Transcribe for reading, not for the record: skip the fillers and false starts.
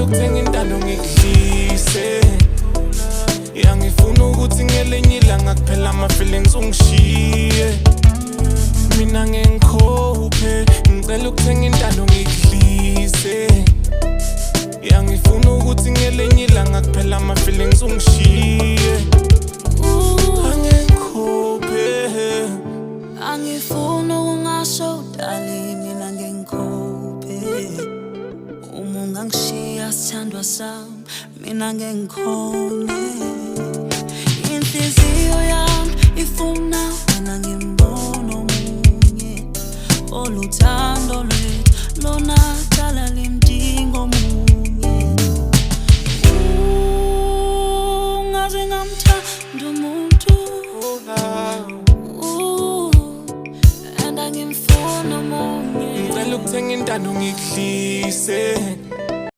Ukuthenga intando ngikudlise. Ya, ngifuna ukuthi ngelinye ilanga kuphela ama-feelings ungishiye. Mina ngengikhophe. Ngicela ukuthenga intando ngikudlise. Ya, ngifuna ukuthi ngelinye ilanga kuphela ama-feelings ungishiye. Angengikhophe. Angifuni ukungasho dali, mina ngengikhophe. Uma ungangishiya, sithandwa sami, mina ngengikhone. Inhliziyo yami ifuna wena, ngimbona omunye. Oluthando lwethu lona.